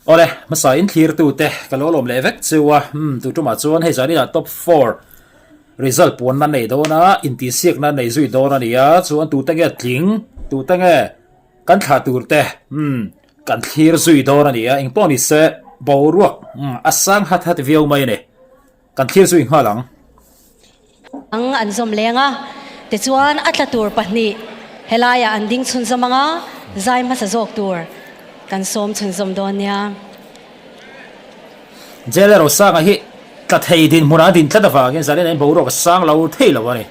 Awle, hmasa in thlirtute ka lo lawm leh vek cheu a, umm tu tumah chuan hei zaninah top four result puanna nei dawn a, intihsiakna nei zui dawn a ni a, chuan tute nge tling, tute nge kan thlah tur te umm kan thlir zui dawn a ni a, engpawh ni se boruak umm a sang hat hat viau mai a ni. Kan thlir zui nghal ang. Ang an zawm leng a, tichuan a tla tur pahnih helaiah an ding chhunzawm ang a, zai hmasa zawk tur kan sawm chhunzawm dawn nia. Jail erawh sanga hi tla thei dinhmunah a din tlat avangin zanin in boruak a sang lo thei lo a ni.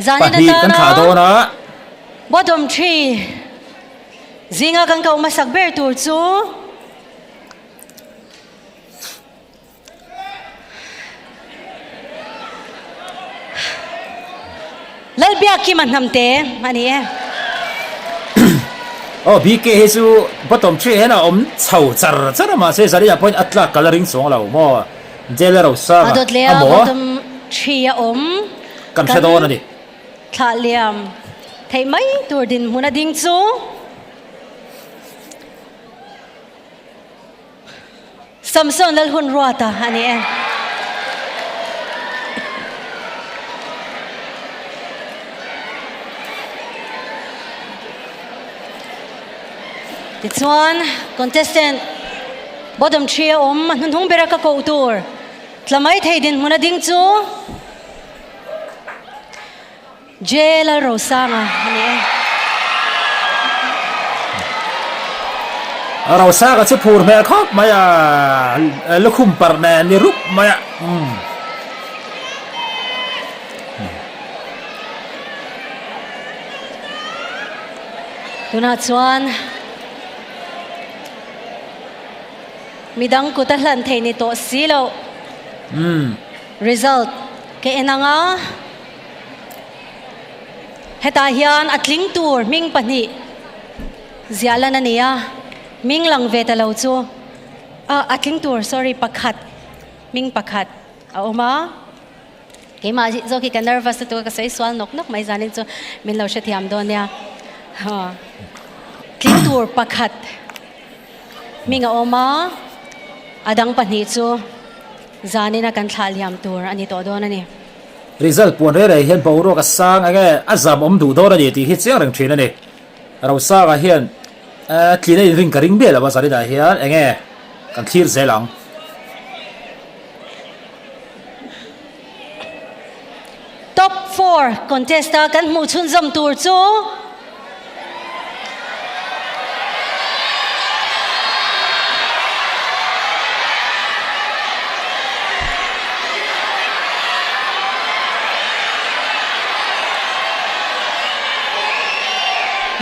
Zanin Pahnih kan atana thlah dawn a. Bottom three zinga kan koh hmasak ber tur chu. Lalbiakkima hnamte a ni e. Aw BK hi chu bottom three hian a awm chho char char a mahse Zarina pawhin a tlak kal a ring chuang lo maw Jail a rosang A dawt leh a a maw bottom three a awm kan hre kan dawn a ni. thlah liam theih mai tur dinhmun a ding chu. Samson Lalhunruata a ni e. Tichuan, contestant bottom three a awm a hnuhnung bera ka koh tur tla mai thei dinhmun a ding chu J Lalrosanga a ni e. Rosanga chu phur hmel khawp mai a, lukhum parh nen ni rup mai a. Tunah chuan midang kut a hlan thei ni tawh si loh. Result ka en ang a. Hetah hian a tling tur hming pahnih ziah lan a ni a, hming lang ve ta lo chu ah a tling tur sorry pakhat hming pakhat a awm a, keimah zawk hi ka nervous lutuk a ka sawi sual nawk nawk mai zanin chu min lo hrethiam dawn nia tling tur pakhat hming a awm a, a dang pahnih chu zanina kan thlah liam tur a ni tawh dawn a ni. Result puan rei rei hian boruak a sang eng nge a zam awm duh dawn a ni tih hi chiang reng thin a ni. Rosanga hian tlin a inring ka ring miah lo a zaninah hian eng nge kan thlir zel ang. Top four contest a kan hmuh chhunzawm tur chu.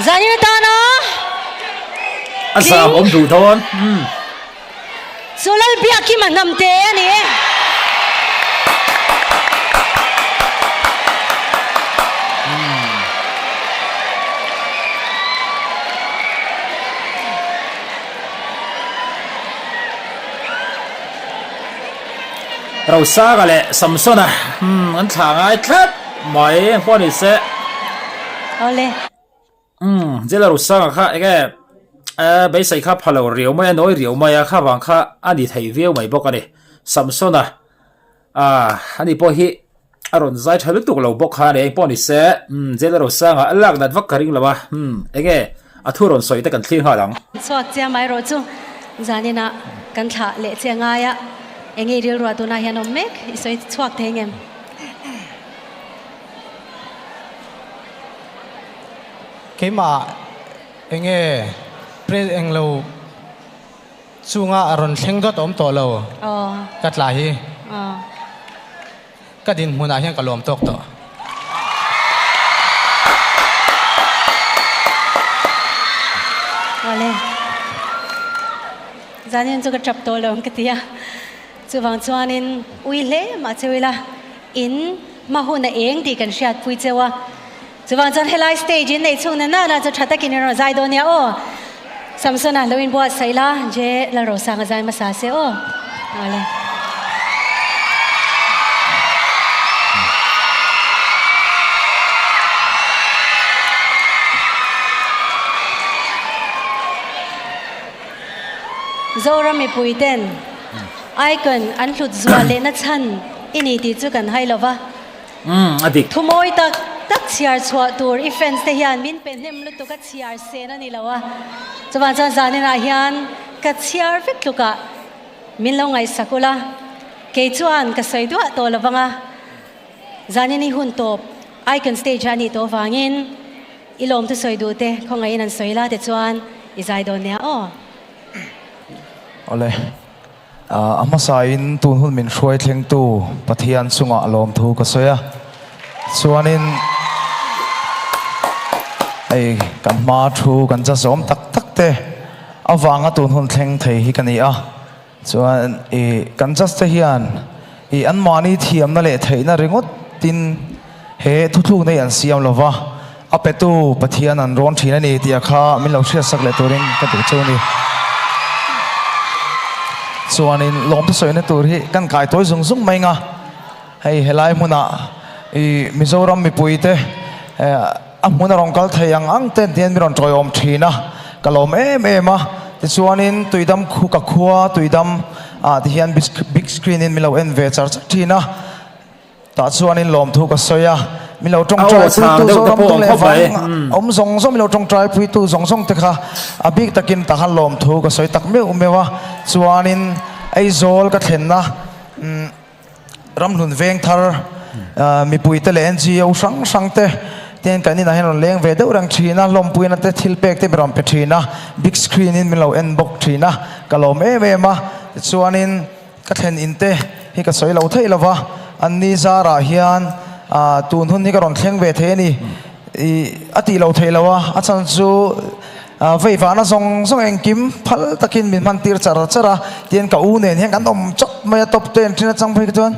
Zanin atana A zam awm duh dawn. Chu Lalbiakkima hnamte a ni e. Rosanga leh Samsona an thlah ngai tlat mai engpawh ni se. Awle. Umm Jela Rosanga kha enge eh beisei kha pha lo riau mai a nawi riau mai a kha vang kha a ni thei viau mai bawk a ni. Samsona ah ani pawh hi a rawn zai tha lutuk lo bawk kha a ni engpawh ni se umm Jela Rosanga a lak nat vak ka ring lo a umm enge a thu rawn sawi te kan thlir nghal ang. Chhuak chiah mai rawh chu zaninah kan thlah leh chiah ngai a enge i rilruah tunah hian awm mek i sawi chhuak thei ngem? Keimah enge pre englo chunga a rawn thleng dawt awm tawh lo ka tla hi ka dinhmunah hian ka lawm tawk tawh. Awle zanin chu ka tap tawh lo ka ti a chuvang chuanin ui hle mah cheu ila in hma hun a eng tih kan hriatpui cheu a. Chuvang chuan helai stage in nei chhung na na na chu tha takin in rawn zai dawn nia aw. Samsona lo in buatsaih la, Je Lalrosanga zai hmasa se aw. Awle. Zoram mipui ten Icon an hlut zual lehna chhan i ni tih chu kan hai lo va. Umm a dik. Thumawi tak tak chhiar chhuah tur i fans te hian min pe hnem lutuk a chhiar sen a ni lo a, chuvang chuan zaninah hian ka chhiar vek tlukah min lo ngaihsak ula, kei chuan ka sawi duah tawh lo vang a, zanin i hun tawp Icon stage ah a nih tawh vangin i lawm thusawi duh te khawngaihin an sawi la tichuan i zai dawn nia aw. Awle. A hmasain tun hun min hruai thlengtu Pathian chungah lawmthu ka sawi a, chuanin hei kan hma thu kan chazawm tak tak te avanga tun hun thleng thei hi ka ni a, chuan ih kan judge te hian ih anmahni thiamna leh theihna ringawt tin he thuthlukna hi an siam lo va, A petu Pathian an rawn thin a ni tih a kha min lo hriatsak leh turin ka duh chu a ni. Chuanin lawmte sawina tur hi kan kai tawi zung zung mai nga, hei helai hmunah i Mizoram mipuite a hmun a rawn kal thei ang ang ten tihian min rawn tawiawm thin a, ka lawm em em a. Tichuanin Tuidam khu ka khua Tuidam ah tihian big screen in min lo en ve char char thin a. Tah chuanin lawmthu ka sawi a, min lo tawngtai puitu Zoram tung leh vang awm zawng zawng min lo tawngtai puitu zawng zawng te kha a bik takin tah khan lawmthu ka sawi tak meuh meuh a. Chuanin Aizawl ka thlenna Ramhlun Vengthar mipuite leh NGO hrang hrang te ten kan inah hian rawn leng ve deuh reng thin a, hlawmpuina te thil pek te min rawn pe thin a, big screen in min lo en bawk thin a, ka lawm em em a. Tichuanin. Ka thlen in te hi ka sawi lo theih lova, an ni zarah hian tun hun hi ka rawn thleng ve thei a ni. Ih a tih lo theih lo a, a chhan chu veivahna zawng zawng engkim phal takin min hman tir char char a, tihian ka u nen hian kan awm chawp mai a, top ten thin atang phei kha chuan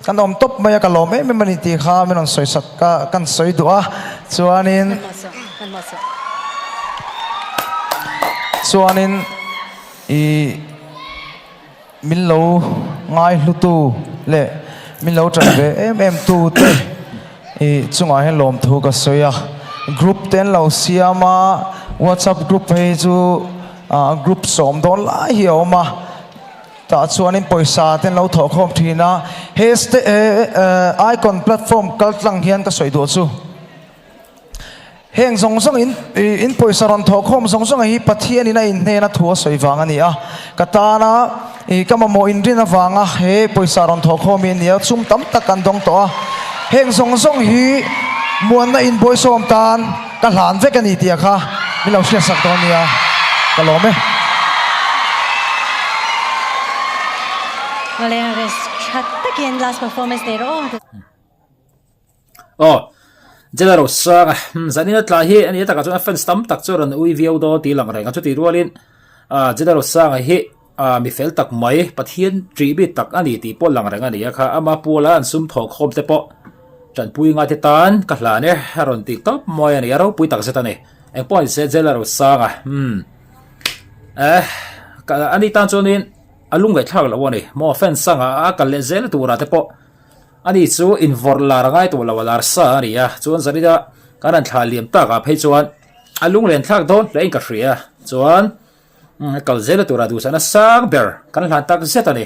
kan awm tawp mai a, ka lawm em em a ni tih kha min rawn sawi sak ka kan sawi duh a, chuanin chuanin ih. Min lo ngai hlutu leh min lo ṭan ve em em tu te i chungah hian lawmthu ka sawi a, group te an lo siam a, whatsapp group phei chu ah group sawm dawn lai hi a awm a, tah chuanin pawisa te an lo thawh khawm thin a, he icon platform kal tlang hian ka sawi duh chu. Heng zawng zawng in in pawisa rawn thawh khawm zawng zawng hi Pathianin a inhnena thu a sawi vang a ni a. Ka tana i ka mamawh inrin avanga he pawisa rawn thawh khawm hi a ni a, chum tam tak kan dawng tawh a. Heng zawng zawng hi muanna inbawihsawm tan ka hlan vek a ni tih a kha min lo hriatsak dawn nia, ka lawm e. Awle, rest tha takin last performance nei rawh aw. Aw, Jela Rosanga, hmm, zanin a tla hi a ni takah chuan a fans tam tak chu a rawn ui viau dawn tih lang reng a, chutih rualin ah Jela Rosanga hi ah mi fel tak mai, Pathian ṭih bik tak a ni tih pawh lang reng a ni a kha, ama puala an sum thawh khawm te pawh ṭanpui ngai te tan ka hlan e a rawn tih tawp mawi a ni, a ropui tak zet a ni. Engpawh a ni se Jela Rosanga, hmm, eh, a ni tan chuanin a lungngaihthlak loh a ni, maw fans anga a kal leh zel turah te pawh Ani chu invawrh lar a ngai tawh lo a lar sa a ni a, chuan Zarina kan han thlah liam tak ah phei chuan a lunglen thlak dawn hle in ka hria, chuan kal zela tura duhsakna sang ber kan hlan tak zet a ni.